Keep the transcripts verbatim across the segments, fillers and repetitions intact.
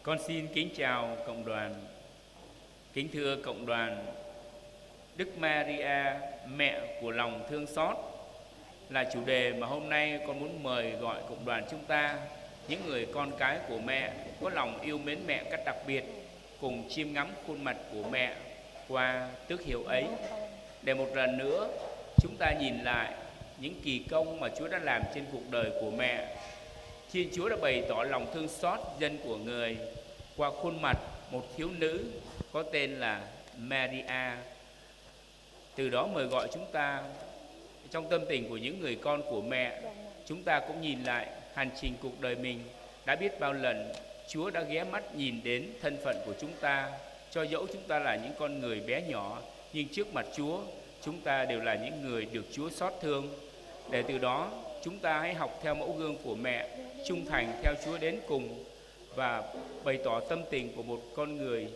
Con xin kính chào cộng đoàn. Kính thưa cộng đoàn, Đức Maria, mẹ của lòng thương xót, là chủ đề mà hôm nay con muốn mời gọi cộng đoàn chúng ta, những người con cái của mẹ, có lòng yêu mến mẹ cách đặc biệt, cùng chiêm ngắm khuôn mặt của mẹ qua tước hiệu ấy. Để một lần nữa, chúng ta nhìn lại những kỳ công mà Chúa đã làm trên cuộc đời của mẹ. Thiên Chúa đã bày tỏ lòng thương xót dân của Người qua khuôn mặt một thiếu nữ có tên là Maria. Từ đó mời gọi chúng ta, trong tâm tình của những người con của mẹ, chúng ta cũng nhìn lại hành trình cuộc đời mình. Đã biết bao lần Chúa đã ghé mắt nhìn đến thân phận của chúng ta, cho dẫu chúng ta là những con người bé nhỏ, nhưng trước mặt Chúa, chúng ta đều là những người được Chúa xót thương. Để từ đó, chúng ta hãy học theo mẫu gương của mẹ, trung thành theo Chúa đến cùng và bày tỏ tâm tình của một con người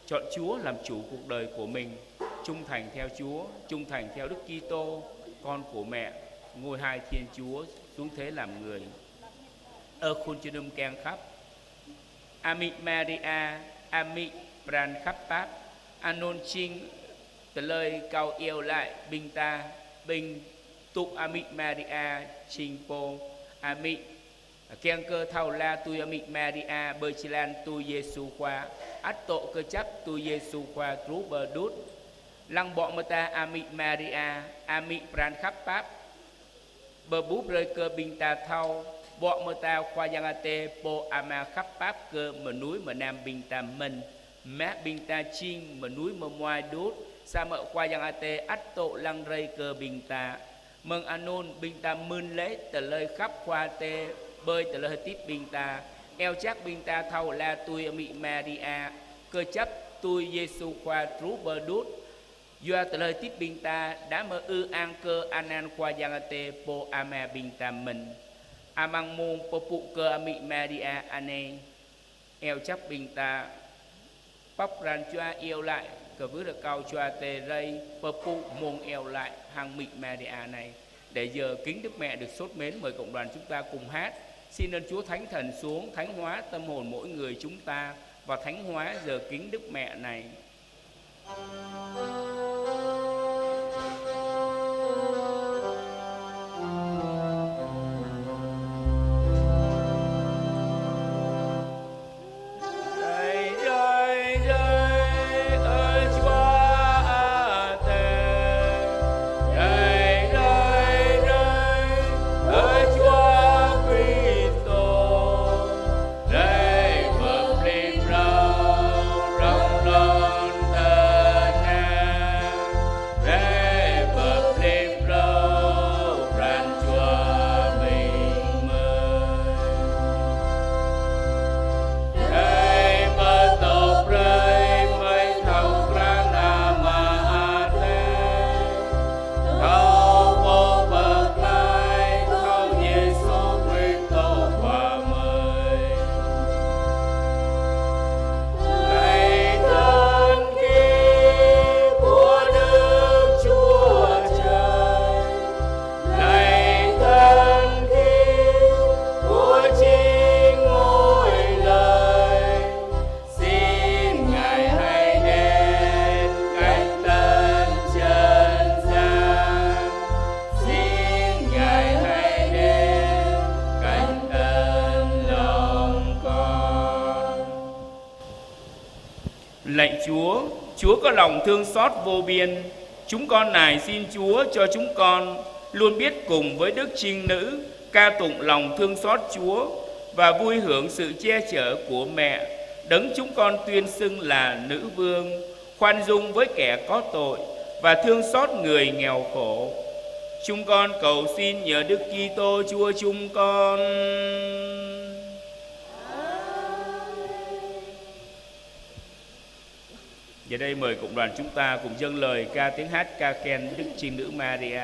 chọn Chúa làm chủ cuộc đời của mình, trung thành theo Chúa, trung thành theo Đức Kitô, con của mẹ, ngôi hai Thiên Chúa xuống thế làm người. Ơ khul čơđum kiăng khăp, Amĭ Maria, Amĭ pran khăp pap, anŭn jing tơlơi kâo iâu laĭ ƀing ta, ƀing tŭ Amĭ Maria jing pô amĭ. Kiăng kơ thâo la tui Amĭ Maria ƀơi jơlan tui Yêsu Khua, ăt dŏ kơjăp tui Yêsu Khua truh pơ đŭt. Lăng ƀô̆ mơta Amĭ Maria, Amĭ pran khăp pap, pơƀuh brơi kơ ƀing ta thâo, ƀô̆ mơta Khua Yang Adai pô Ama khăp pap kơ mơnuih mơnam ƀing ta mơ̆n. Mă ƀing ta jing mơnuih mơmuai đŭt, samơ̆ Khua Yang Adai ăt dŏ lăng rai kơ ƀing ta. Mơ̆ng anŭn ƀing ta mưn laih tơlơi khăp Khua Adai ƀơi tơlơi hơdip ƀing ta. Iâu jak ƀing ta thâo la tui Amĭ Maria, kơjăp tui Yêsu Khua truh pơ đŭt. Yua tơlơi hơdip ƀing ta đah mơ̆ ư ang kơ anăn Khua Yang Adai pô Ama ƀing ta mơ̆n. Amăng mông pơpŭ kơ Amĭ Maria anai, iâu jak ƀing ta pŏk pran jua iâu laĭ kơ wơ̆t rơkâo Jua Adai rai pơpŭ mông iâu laĭ hăng Amĭ Maria anai. Để giờ kính Đức Mẹ được sốt mến, mời cộng đoàn chúng ta cùng hát. Xin ơn Chúa Thánh Thần xuống, thánh hóa tâm hồn mỗi người chúng ta và thánh hóa giờ kính Đức Mẹ này. Xin Ngài hãy đến cách tận chân gian. Xin Ngài hãy đến cách tận lòng con. Lạy Chúa, Chúa có lòng thương xót vô biên. Chúng con nài xin Chúa cho chúng con luôn biết cùng với Đức Trinh Nữ ca tụng lòng thương xót Chúa và vui hưởng sự che chở của Mẹ, đấng chúng con tuyên xưng là Nữ Vương, khoan dung với kẻ có tội và thương xót người nghèo khổ. Chúng con cầu xin nhờ Đức Kitô Chúa chúng con. Giờ đây mời cộng đoàn chúng ta cùng dâng lời ca tiếng hát ca khen Đức Trinh Nữ Maria.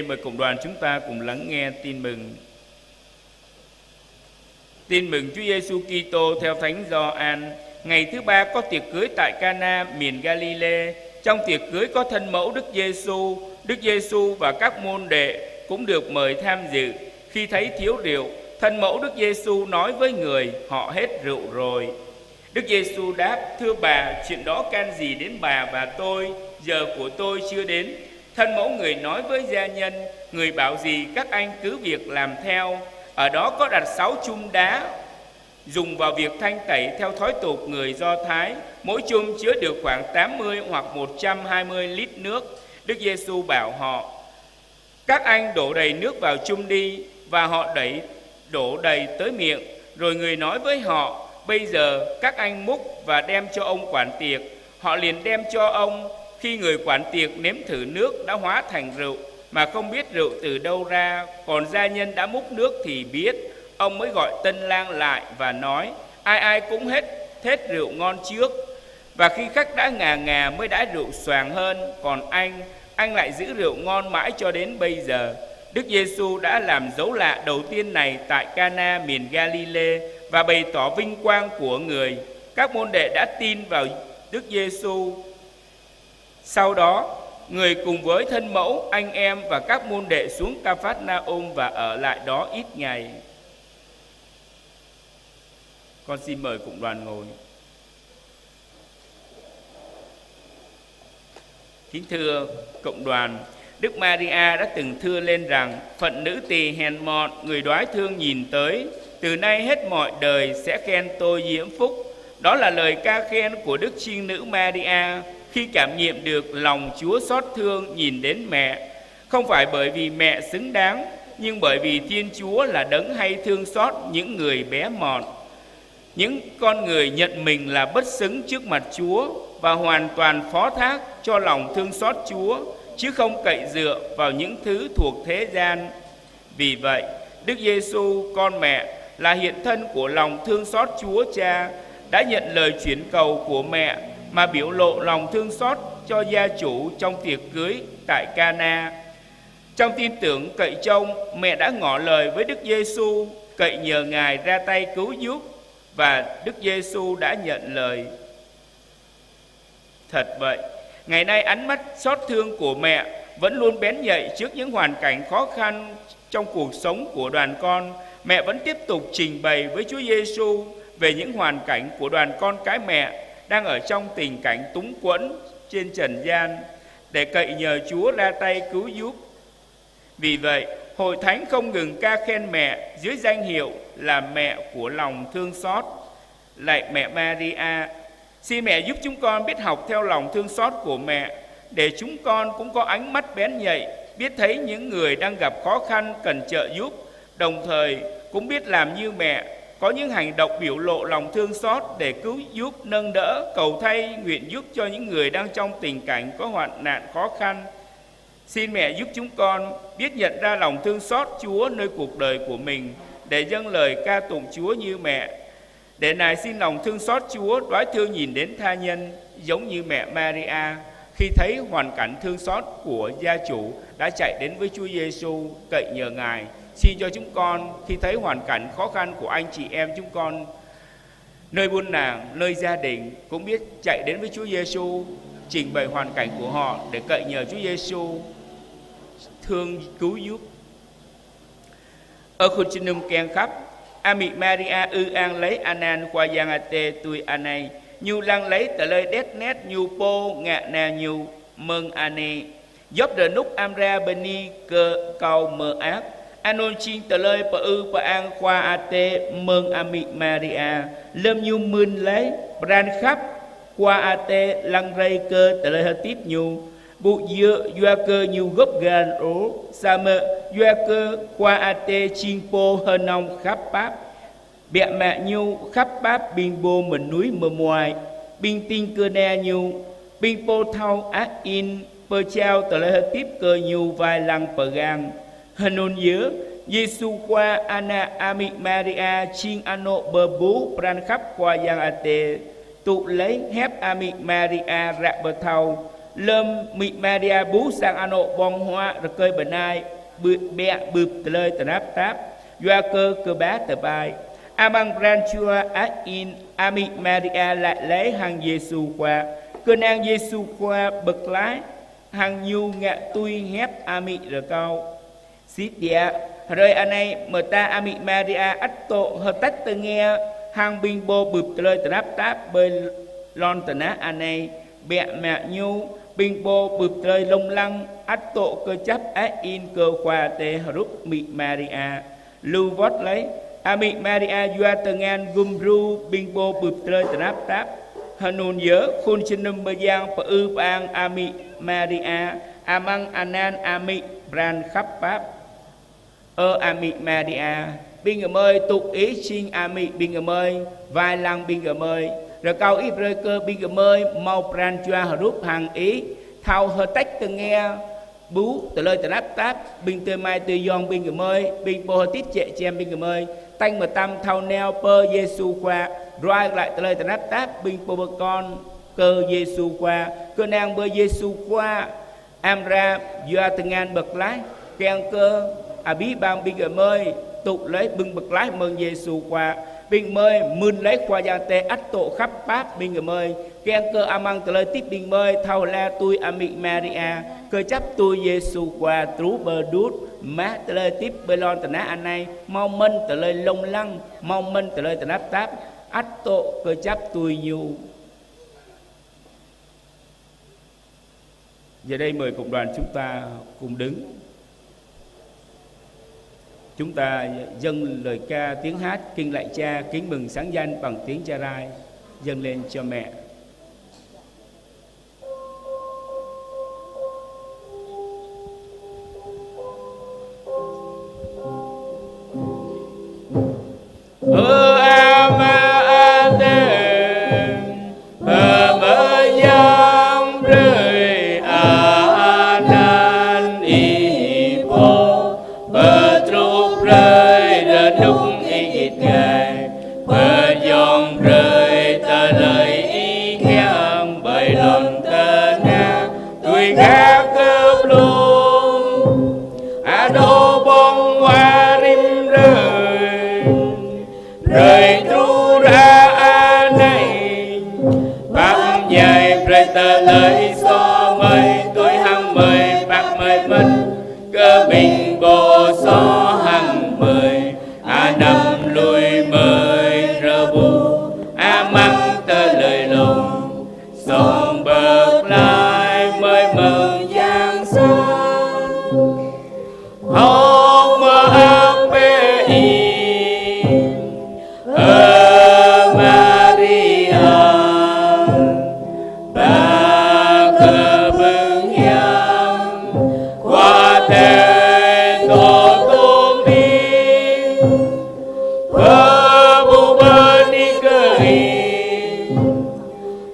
Mời cộng đoàn chúng ta cùng lắng nghe tin mừng. Tin mừng Chúa Giêsu Kitô theo Thánh Gioan. Ngày thứ ba có tiệc cưới tại Cana, miền Galilê. Trong tiệc cưới có thân mẫu Đức Giêsu. Đức Giêsu và các môn đệ cũng được mời tham dự. Khi thấy thiếu rượu, thân mẫu Đức Giêsu nói với người: "Họ hết rượu rồi." Đức Giêsu đáp: "Thưa bà, chuyện đó can gì đến bà và tôi? Giờ của tôi chưa đến." Thân mẫu người nói với gia nhân: "Người bảo gì, các anh cứ việc làm theo." Ở đó có đặt sáu chum đá dùng vào việc thanh tẩy theo thói tục người Do Thái, mỗi chum chứa được khoảng tám mươi hoặc một trăm hai mươi lít nước. Đức Giêsu bảo họ: "Các anh đổ đầy nước vào chum đi." Và họ đẩy, đổ đầy tới miệng. Rồi người nói với họ: "Bây giờ các anh múc và đem cho ông quản tiệc." Họ liền đem cho ông. Khi người quản tiệc nếm thử nước đã hóa thành rượu, mà không biết rượu từ đâu ra, còn gia nhân đã múc nước thì biết, ông mới gọi tân lang lại và nói: "Ai ai cũng hết, hết rượu ngon trước. Và khi khách đã ngà ngà mới đãi rượu xoàng hơn, còn anh, anh lại giữ rượu ngon mãi cho đến bây giờ." Đức Giêsu đã làm dấu lạ đầu tiên này tại Cana, miền Galilê, và bày tỏ vinh quang của người. Các môn đệ đã tin vào Đức Giêsu. Sau đó, người cùng với thân mẫu, anh em và các môn đệ xuống Kapharnaum và ở lại đó ít ngày. Con xin mời cộng đoàn ngồi. Kính thưa cộng đoàn, Đức Maria đã từng thưa lên rằng: "Phận nữ tỳ hèn mọn, người đoái thương nhìn tới, từ nay hết mọi đời sẽ khen tôi diễm phúc." Đó là lời ca khen của Đức Trinh Nữ Maria khi cảm nghiệm được lòng Chúa xót thương nhìn đến mẹ. Không phải bởi vì mẹ xứng đáng, nhưng bởi vì Thiên Chúa là Đấng hay thương xót những người bé mọn, những con người nhận mình là bất xứng trước mặt Chúa và hoàn toàn phó thác cho lòng thương xót Chúa, chứ không cậy dựa vào những thứ thuộc thế gian. Vì vậy, Đức Giêsu, con mẹ, là hiện thân của lòng thương xót Chúa Cha, đã nhận lời chuyển cầu của mẹ mà biểu lộ lòng thương xót cho gia chủ trong tiệc cưới tại Cana. Trong tin tưởng cậy trông, mẹ đã ngỏ lời với Đức Giêsu, cậy nhờ Ngài ra tay cứu giúp, và Đức Giêsu đã nhận lời. Thật vậy, ngày nay, ánh mắt xót thương của mẹ vẫn luôn bén nhạy trước những hoàn cảnh khó khăn trong cuộc sống của đoàn con. Mẹ vẫn tiếp tục trình bày với Chúa Giêsu về những hoàn cảnh của đoàn con cái mẹ đang ở trong tình cảnh túng quẫn trên trần gian, để cậy nhờ Chúa ra tay cứu giúp. Vì vậy, Hội Thánh không ngừng ca khen mẹ dưới danh hiệu là mẹ của lòng thương xót. Lạy Mẹ Maria, xin mẹ giúp chúng con biết học theo lòng thương xót của mẹ, để chúng con cũng có ánh mắt bén nhạy, biết thấy những người đang gặp khó khăn cần trợ giúp, đồng thời cũng biết làm như mẹ, có những hành động biểu lộ lòng thương xót để cứu giúp, nâng đỡ, cầu thay, nguyện giúp cho những người đang trong tình cảnh có hoạn nạn khó khăn. Xin mẹ giúp chúng con biết nhận ra lòng thương xót Chúa nơi cuộc đời của mình, để dâng lời ca tụng Chúa như mẹ. Để nài xin lòng thương xót Chúa đoái thương nhìn đến tha nhân giống như mẹ Maria, khi thấy hoàn cảnh thương xót của gia chủ, đã chạy đến với Chúa Giêsu, cậy nhờ Ngài. Xin cho chúng con, khi thấy hoàn cảnh khó khăn của anh chị em chúng con, nơi buôn làng, nơi gia đình, cũng biết chạy đến với Chúa Giêsu, trình bày hoàn cảnh của họ để cậy nhờ Chúa Giêsu thương, cứu giúp. Ơ khul čơnum kiăng khăp, Amĭ Maria ư ang laih anăn Khua Yang Adai tui anai: Ñu lăng laih tơlơi đet net Ñu pô ngă na Ñu mơ̆ng anai. Djop rơnŭk amra bơni kơ Kâo mơak. Anŭn jing tơlơi pơư pơang Khua Adai mơ̆ng Amĭ Maria. Lơm Ñu mưn laih, pran khăp Khua Adai lăng rai kơ tơlơi hơdip Ñu. Ƀu djơ̆ yua kơ Ñu gơ̆p găl ôh, samơ̆ yua kơ Khua Adai jing Pô hơnơ̆ng khăp pap. Biă mă Ñu khăp pap ƀing pô mơnuih mơmuai, ƀing ding kơna Ñu, ƀing pô thâo ăh in pơjao tơlơi hơdip kơ Ñu wai lăng pơgang. Hơnŭn yơh, Yêsu Khua, Ană Amĭ Maria, jing anŏ pơƀuh pran khăp Khua Yang Adai, tŭ laih hiăp Amĭ Maria ră pơthâo. Lơm amĭ Maria ƀuh sang anŏ ƀong huă rơkơi bơnai, ƀiă bưp tơlơi tơnap tap, yua kơ kơƀah tơpai. Amăng pran jua ain, amĭ Maria laĭ laih hăng Yêsu Khua, kơnang Yêsu Khua pơklaih hăng ñu ngă tui hiăp amĭ rơkâo. Sĭt biă, hrơi anai mơta amĭ Maria ăt dŏ hơtač tơngia hăng ƀing pô bưp tơlơi tơnap tap ƀơi lŏn tơnah anai. Biă mă ñu, ƀing pô bưp tơlơi lông lăng ăt dŏ kơčăp ain kơ Khua Adai hrup amĭ Maria. Lu wơ̆t laih, amĭ Maria yua tơngan gum djru ƀing pô bưp tơlơi tơnap tap. Hơnŭn yơh, khul jơnum mơyang pơư pơang amĭ Maria amăng anăn amĭ pran khăp pap. Ơ amĭ Maria, ƀing gơmơi tŭ ih jing amĭ ƀing gơmơi, wai lăng ƀing gơmơi. Rơkâo ih brơi kơ ƀing gơmơi hmâo pran jua hrup hăng ih, thâo hơtač tơngia ƀuh tơlơi tơnap tap ƀing adơi amai adơi ayŏng ƀing gơmơi, ƀing pô hơdip jĕ jĕm ƀing gơmơi, tañ mơtam thâo nao pơ Yêsu Khua, ruai glaĭ tơlơi tơnap tap ƀing pô pơkŏn kơ Yêsu Khua, kơnang pơ Yêsu Khua, amra yua tơngan pơklaih, kiăng kơ abih bang ƀing gơmơi tŭ laih ƀing pơklaih mơ̆ng Yêsu Khua, ƀing gơmơi mưn laih Khua Yang Adai ăt dŏ khăp pap ƀing gơmơi, kiăng kơ amăng tơlơi hơdip ƀing gơmơi thâo hla tui amĭ Maria, kơčăp tui Yêsu Khua truh pơ đŭt mă tơlơi hơdip ƀơi lŏn tơnah anai, hmâo mơ̆n tơlơi lông lăng, hmâo mơ̆n tơlơi tơnap tap, ăt dŏ kơčăp tui ñu. Giờ đây mời cộng đoàn chúng ta cùng đứng. Chúng ta dâng lời ca tiếng hát Kinh Lạy Cha Kính Mừng Sáng Danh bằng tiếng Gia Rai dâng lên cho mẹ. Ơ Ama Adai, pơmơyang brơi anăn Ih pô, pơtrŭt brơi rơnŭk Ih git gai, pơjŏng brơi tơlơi Ih kiăng ƀơi lŏn tơnah, tui gah kơ blung anŏ ƀong huă rĭm hrơi. Brơi truh ră anai, pap mơñai brơi tơlơi soh mơi, tui hăng mơi pap mơi mơ̆n kơ ƀing pô soh hăng mơi, anăm lui mơi rơbuh amăng tơlơi lông, song pơklaih mơi mơ̆ng yang soh. Hơ̆k mơak bĕ Ih, ơ Maria, ba kơ bưng hiam, Khua Adai dŏ tôm Ih, pơƀuh bơni kơ Ih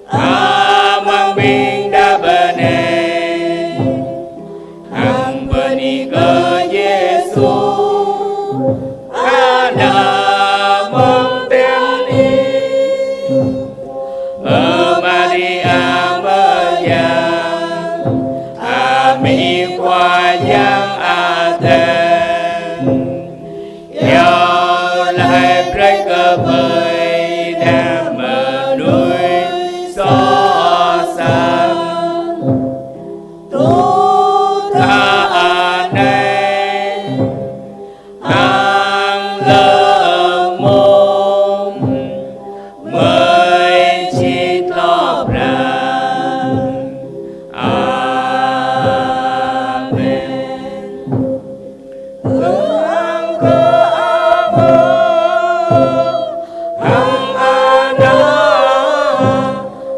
amăng ƀing đah bơnai, hăng bơni kơ Yêsu, Ană mơ̆ng tian Ih. Ơ Maria mơyang, amĭ Khua Yang Adai, iâu laĭ brơi kơ mơi đah mơnuih soh sat, truh ră anai hăng lơm mông mơi či tloh pran. Amen. Hăng Ama, hăng Ană,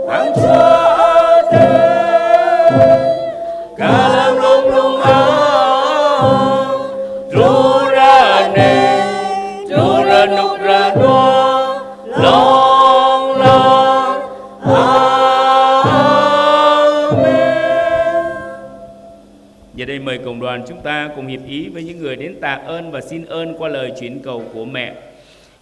hăng Jua Adai, kơ lăm lŭng lŭng a, truh ră anai, truh rơnŭk rơnua, hlŏng lar. Amen. Giờ đây mời cộng đoàn chúng ta cùng hiệp ý với những người đến tạ ơn và xin ơn qua lời chuyển cầu của mẹ.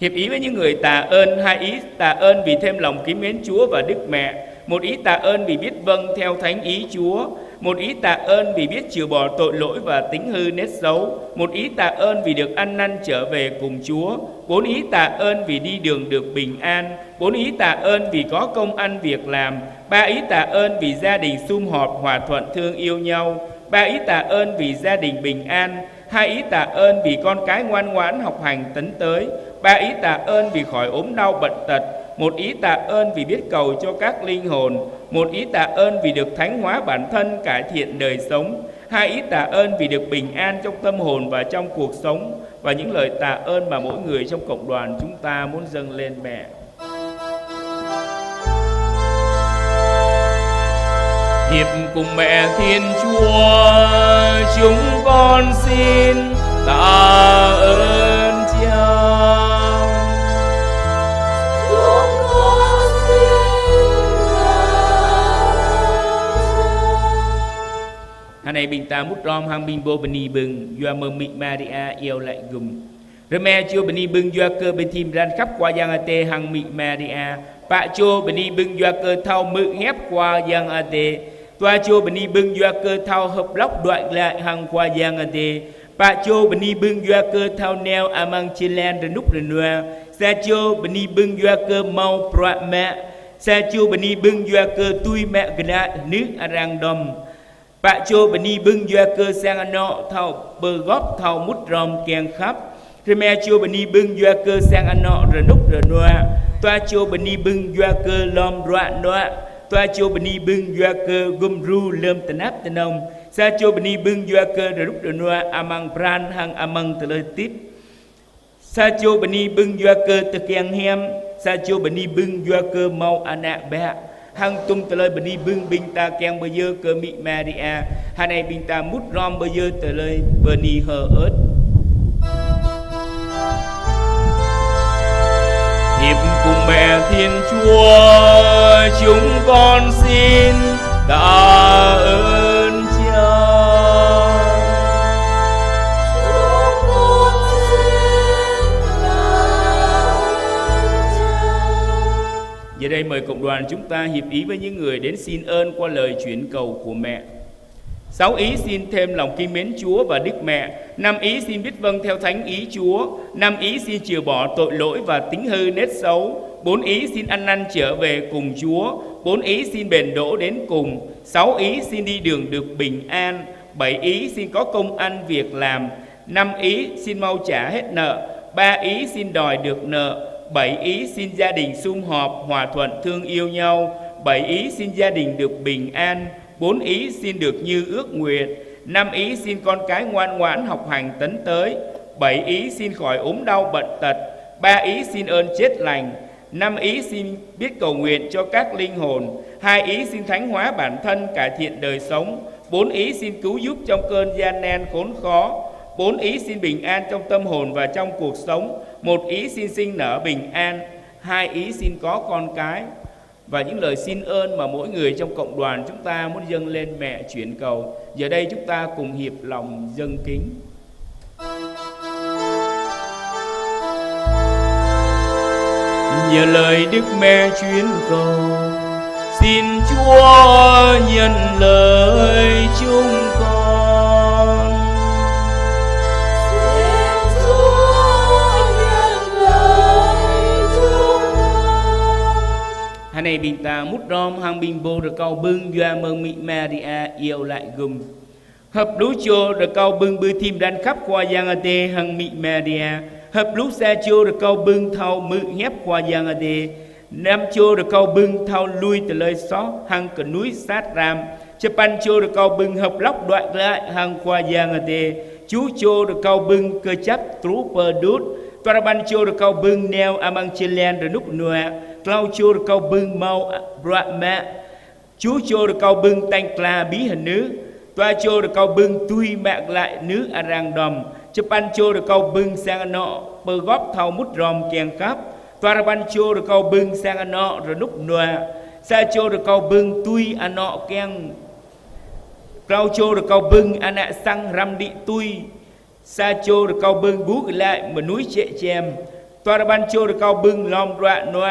Hiệp ý với những người tạ ơn, hai ý: tạ ơn vì thêm lòng kính mến Chúa và Đức Mẹ, một ý: tạ ơn vì biết vâng theo thánh ý Chúa. Một ý tạ ơn vì biết chừa bỏ tội lỗi và tính hư nết xấu. Một ý tạ ơn vì được ăn năn trở về cùng Chúa. Bốn ý tạ ơn vì đi đường được bình an. Bốn ý tạ ơn vì có công ăn việc làm. Ba ý tạ ơn vì gia đình sum họp, hòa thuận, thương yêu nhau. Ba ý tạ ơn vì gia đình bình an. Hai ý tạ ơn vì con cái ngoan ngoãn học hành tấn tới. Ba ý tạ ơn vì khỏi ốm đau bệnh tật. Một ý tạ ơn vì biết cầu cho các linh hồn. Một ý tạ ơn vì được thánh hóa bản thân, cải thiện đời sống. Hai ý tạ ơn vì được bình an trong tâm hồn và trong cuộc sống. Và những lời tạ ơn mà mỗi người trong cộng đoàn chúng ta muốn dâng lên Mẹ. Hiệp cùng Mẹ Thiên Chúa, chúng con xin tạ ơn Cha. Hơnai ƀing ta mŭt hrŏm hăng ƀing pô bơni bưng yua mơ̆ng Mĭ Maria iâu laĭ gum. Rơma Čô bơni bưng yua kơ ƀing ta răm khăp Khua Yang Adai hăng Mĭ Maria. Pă Čô bơni bưng yua kơ thâo hmư̆ hiăp Khua Yang Adai. Dua Čô bơni bưng yua kơ thâo hơ̆k lŏk đuaĭ glaĭ hăng Khua Yang Adai. Pă Čô bơni bưng yua kơ thâo nao amăng jơlan rơnŭk rơnua. Sa Čô bơni bưng yua kơ hmâo bruă mă. Sa Čô bơni bưng yua kơ tui mă glaĭ nưh arăng đŏm. Pă Čô bơni bưng yua kơ sang anŏ thâo pơgop thâo mŭt hrŏm kiăng khăp. Rơma Čô bơni bưng yua kơ sang anŏ rơnŭk rơnua. Dua Čô bơni bưng yua kơ lŏm ruă nuă. Dua Čô bơni bưng yua kơ gum djru lơm tơnap tơnŏng. Sa Čô bơni bưng yua kơ rơnŭk rơnua amăng pran hăng amăng tơlơi hơdip. Sa Čô bơni bưng yua kơ tơkeng hiam. Sa Čô bơni bưng yua kơ hmâo ană bă. Hăng tum tơlơi bơni bưng ƀing ta kiăng pơyơr kơ Mĭ Maria. Hơnai ƀing ta mŭt hrŏm pơyơr tơlơi bơni hơơč. Hiệp cùng Mẹ Thiên Chúa, chúng con xin Cảm ơn Cha. Giờ đây mời cộng đoàn chúng ta hiệp ý với những người đến xin ơn qua lời chuyển cầu của mẹ. Sáu ý xin thêm lòng kính mến Chúa và Đức Mẹ. Năm ý xin biết vâng theo thánh ý Chúa. Năm ý xin chừa bỏ tội lỗi và tính hư nết xấu. Bốn ý xin ăn năn trở về cùng Chúa. Bốn ý xin bền đỗ đến cùng. Sáu ý xin đi đường được bình an. Bảy ý xin có công ăn việc làm. Năm ý xin mau trả hết nợ. Ba ý xin đòi được nợ. Bảy ý xin gia đình sum họp, hòa thuận, thương yêu nhau. Bảy ý xin gia đình được bình an. Bốn ý xin được như ước nguyện. Năm ý xin con cái ngoan ngoãn học hành tấn tới. Bảy ý xin khỏi ốm đau bệnh tật. Ba ý xin ơn chết lành. Năm ý xin biết cầu nguyện cho các linh hồn. Hai ý xin thánh hóa bản thân, cải thiện đời sống. Bốn ý xin cứu giúp trong cơn gian nan khốn khó. Bốn ý xin bình an trong tâm hồn và trong cuộc sống. Một ý xin sinh nở bình an. Hai ý xin có con cái. Và những lời xin ơn mà mỗi người trong cộng đoàn chúng ta muốn dâng lên mẹ chuyển cầu. Giờ đây chúng ta cùng hiệp lòng dâng kính. Nhờ lời Đức Mẹ chuyển cầu, xin Chúa nhận lời chúng con. Xin Chúa nhận lời chúng con. Hơnai ƀing ta mŭt hrŏm hăng ƀing pô rơkâo bưng yua mơ̆ng Mĭ Maria iâu laĭ gum. Hơ̆p lu čô rơkâo bưng ƀing ta răm khăp Khua Yang Adai hăng Mĭ Maria. Hơ̆p lu sa čô rơkâo bưng thâo hmư̆ hiăp Khua Yang Adai. Năm čô rơkâo bưng thâo lui tơlơi soh hăng kơnuih sat răm. Čơpăn čô rơkâo bưng hơ̆k lŏk đuaĭ glaĭ hăng Khua Yang Adai. Tơjuh čô rơkâo bưng kơčăp truh pơđut. Dua rơbăn čô rơkâo bưng nao amăng jơlan rơnŭk rơnua. Klâo čô rơkâo bưng hmâo bruă mă. Tơjuh čô rơkâo bưng tañ kla abih hơnưh. Dua čô rơkâo bưng tui mă glaĭ nưh arăng đŏm. Čơpăn čô rơkâo bưng sang anŏ pơgop thâo mŭt hrŏm kiăng khăp. Dua rơbăn čô rơkâo bưng sang anŏ rơnŭk rơnua. Sa čô rơkâo bưng tui anŏ kiăng. Klâo čô rơkâo bưng ană sang răm đĭ tui. Sa čô rơkâo bưng ƀuh glaĭ mơnuih čĕ čem. Dua rơbăn čô rơkâo bưng lŏm ruă nuă.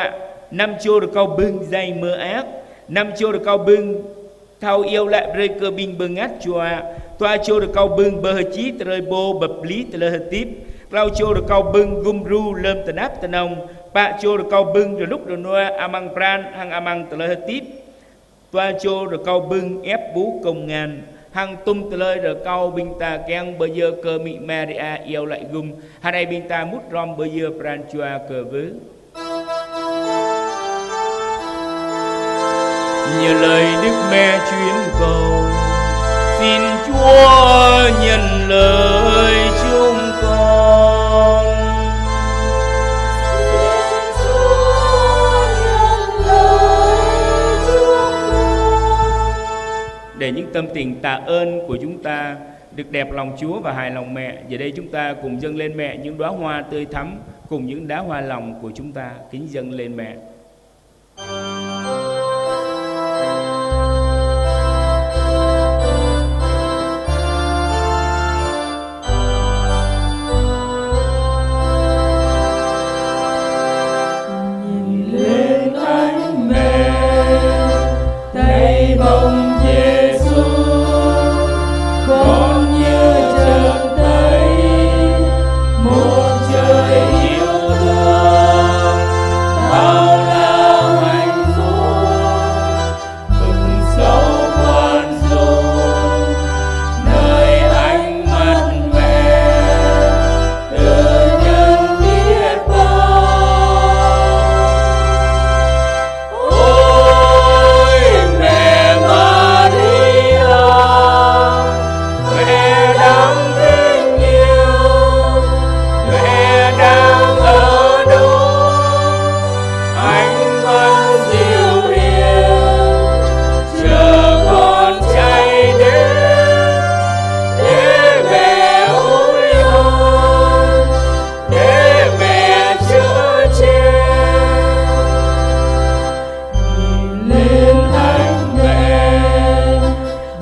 Năm čô rơkâo bưng djai mơak. Năm čô rơkâo bưng Thâo iâu laĭ brơi kơ ƀing bơngăt jua. Dua čô rơkâo bưng bơ hơči tơlơi pô pơplih tơlơi hơdip. Klâo čô rơkâo bưng gum djru lơ̆m tơnap tơnŏng. Pă čô rơkâo bưng rơnŭk rơnua amăng pran hăng amăng tơlơi hơdip. Dua čô rơkâo bưng ĕp ƀuh kông ngăn. Hăng tŭm tơlơi rơkâo ƀing ta kiăng pơyơr kơ Mĭ Maria iâu laĭ gum. Hrơi anai ƀing ta mŭt hrŏm pơyơr pran jua kơ wơ̆t. Nhờ lời Đức Mẹ truyền cầu, xin Chúa nhận lời chúng con. Để những tâm tình tạ ơn của chúng ta được đẹp lòng Chúa và hài lòng Mẹ, giờ đây chúng ta cùng dâng lên Mẹ những đóa hoa tươi thắm, cùng những đóa hoa lòng của chúng ta kính dâng lên Mẹ. Nhìn lên Thánh Mẹ, thấy bóng Giêsu, con như trần thấy một trời yêu thương, bao la hạnh phúc, bừng sâu khoan dung, nơi ánh mắt Mẹ tự nhiên biết bao. Ôi Mẹ Maria, Mẹ đáng kính yêu, Mẹ đáng ở đó, ánh mắt dịu hiền, chờ con chạy đến, để Mẹ ủi ơn, để Mẹ chở che. Nhìn lên Thánh Mẹ,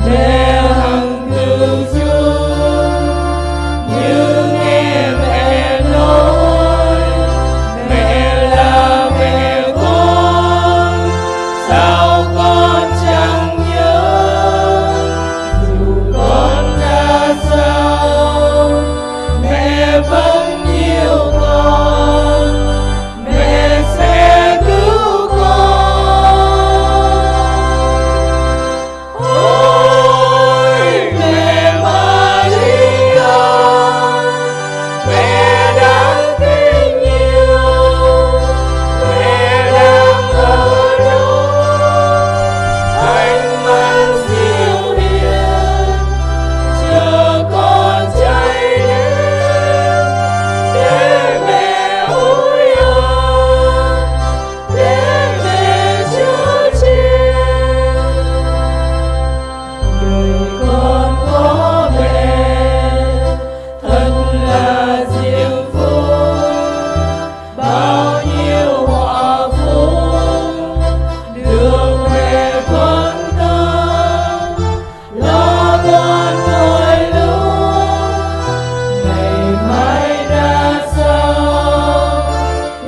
Mẹ hằng cửu chung, như nghe Mẹ nói, Mẹ là Mẹ con, sao con chẳng nhớ. Dù con ra sao, Mẹ vẫn yêu con, Mẹ sẽ cứu con. Ôi Mẹ Maria, Mẹ đáng kính yêu, Mẹ đang ở đó, ánh mắt dịu hiền, chờ con chạy đến, để Mẹ ủi ơn, để Mẹ chở che. Đời con có Mẹ thật là diệu phúc, bao nhiêu họa phúc được Mẹ quan tâm. Lo toan mỗi lúc, ngày mai ra sao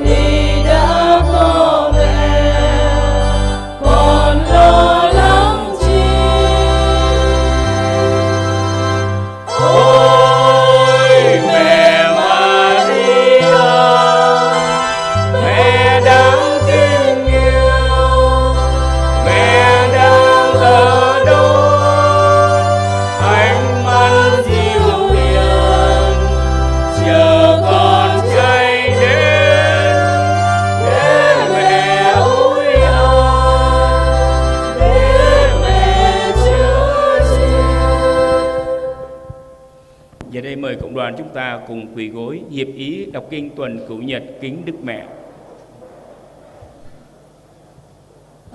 thì đã có Mẹ, còn lo lắng chi. Ôi Mẹ Maria, Mẹ đáng kính yêu, Mẹ đang ở đó, ánh mắt dịu hiền, chờ con chạy đến, để Mẹ ủi ơn, để Mẹ chở che. Giờ đây mời cộng đoàn chúng ta cùng quỳ gối hiệp ý đọc kinh tuần cửu nhật kính Đức Mẹ.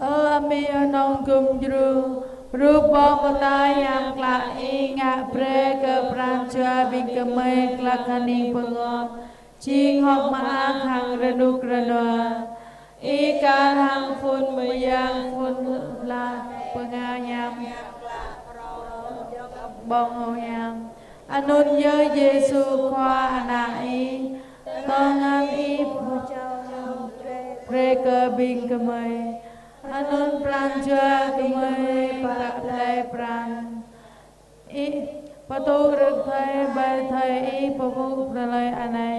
Ơ Amĭ Nong Gum Djru, rup ƀô̆ mơta Yang Klă Ih ngă brơi kơ pran jua ƀing gơmơi klă kơning pơngop, jing hơ̆k mơak hăng rơnŭk rơnua. Ih kar hăng phŭn mơyang phŭn hla pơnga hiam, ƀơ̆ng hơ̆k hiam. Anŭn yơh Yêsu Khua Ană Ih, tơngan Ih pơčrâo brơi kơ ƀing gơmơi. Anŭn pran jua gơmơi pap Pơtŭ rơ̆k thai ƀơi thai Ih pơpŭ tơlơi anai.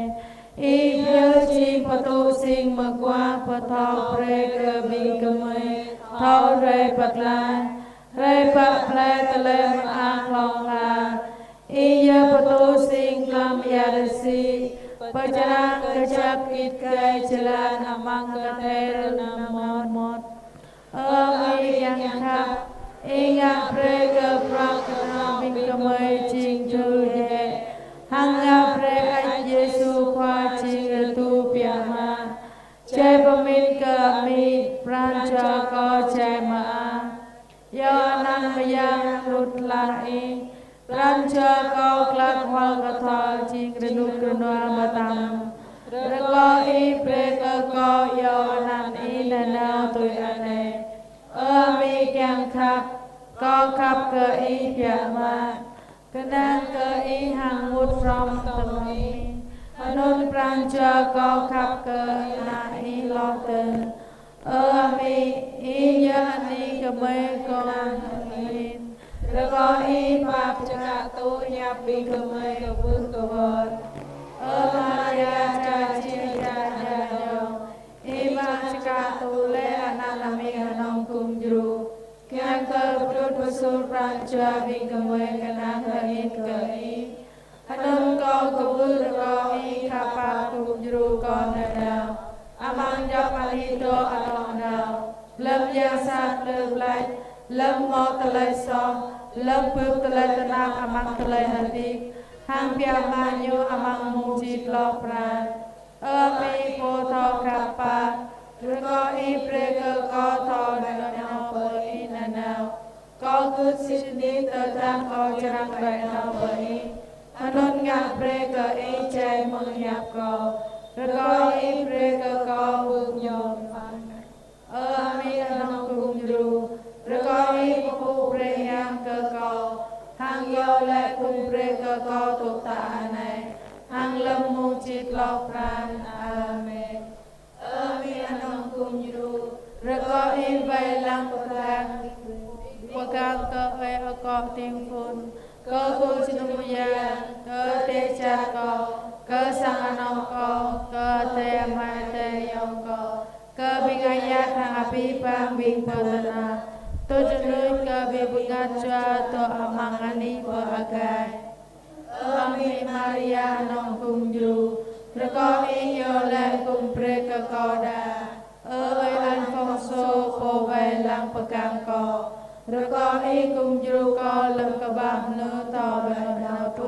Ih yơh jing pơtŭ sing mơguah pơthâo brơi kơ ƀing gơmơi thâo rai pơtlaih, rai pơplih tơlơi mơak hlŏng lar. Ih yơh pơtŭ sing glăm ia rơsĭ, pơčrang kơjăp git gai jơlan amăng kơthel rơnăm mơmŏt. Ơ Ơi kiăng khăp, Ih ngă brơi kơ bruă kơnong ƀing gơmơi jing tơl djai, hăng ngă brơi Ơi Yêsu Khua jing rơtuh biă mă. Jai pơmĭn kơ amĭ, pran jua kâo jai mơak. Yua anăn mơyang lut hla Ih, pran jua kâo glăk hual kơthâo jing rơnŭk rơnua mơtam. Rơkâo Ih brơi kơ kâo yua anăn Ih nanao tui anai. Ơ Amĭ kiăng khăp, kâo khăp kơ Ih biă mă. Kơnang kơ Ih hăng mŭt hrŏm tơlơi anŭn, pran jua kâo khăp kơ Ană Ih hloh dơ̆ng. Ơ Amĭ, Ih yơh Ană gơmơi kơnang hơngin. Rơkâo Ih pap čơkă tŭ hiăp ƀing gơmơi kơkuh kơwơr. Ơ Maria čar čih čar jadong, Ih pap čơkă tŭ laih anăn amĭ hơnơ̆ng gum djru. Kiăng kơ pơtrut pơsur pran jua ƀing gơmơi kơnang hơngin kơ Ih. Anŭn kâo kơkuh rơkâo Ih khăp pap gum djru kâo nanao. Amăng djŏp alih dŏ anŏ nao. Lơ̆m yang sat lơ̆ blač, lơ̆m hmâo tơlơi soh, lơ̆m bưp tơlơi tơnap amăng tơlơi hơdip, hăng biă mă ñu amăng mông čit hloh pran. Ơ Amĭ pô thâo khăp pap, rơkâo Ih brơi kơ kâo thâo đuaĭ nao pơ Ih nanao. Kâo gưt sĭt nik tơdah kâo čơrang đuaĭ nao pơ Ih. Anŭn ngă brơi kơ Ih jai mơ̆ng hiăp kâo. Rơkâo Ih brơi kơ kâo ƀuh ñu. Ơ Amĭ hơnơ̆ng gum djru, rơkâo Ih pơpŭ brơi hiam kơ kâo, hăng iâu laĭ gum brơi kơ kâo tŭ tă anai, hăng lơ̆m mông čit hloh pran. Amen. Ơ Amĭ hơnơ̆ng gum djru, rơkâo Ih wai lăng pơgang, pơgang kơ ơi akŏ ding phŭn, kơ khul jơnum mơyang, kơ dêh čar kâo, kơ sang anŏ kâo, kơ adơi amai adơi ayŏng kâo, kơ ƀing ayăt hăng abih bang ƀing pơ tơnah, tui tơnuč kơ ƀing bơngăt jua dŏ amăng anih pơagai. Ơ Amĭ Maria hơnơ̆ng gum djru, rơkâo Ih iâu laĭ gum brơi kơ kâo đa. Ơ ơi Alphongso pô wai lăng pơgang kâo, rơkâo Ih gum djru kâo lơ̆m kơƀah mơnưh thâo đuaĭ nao pơ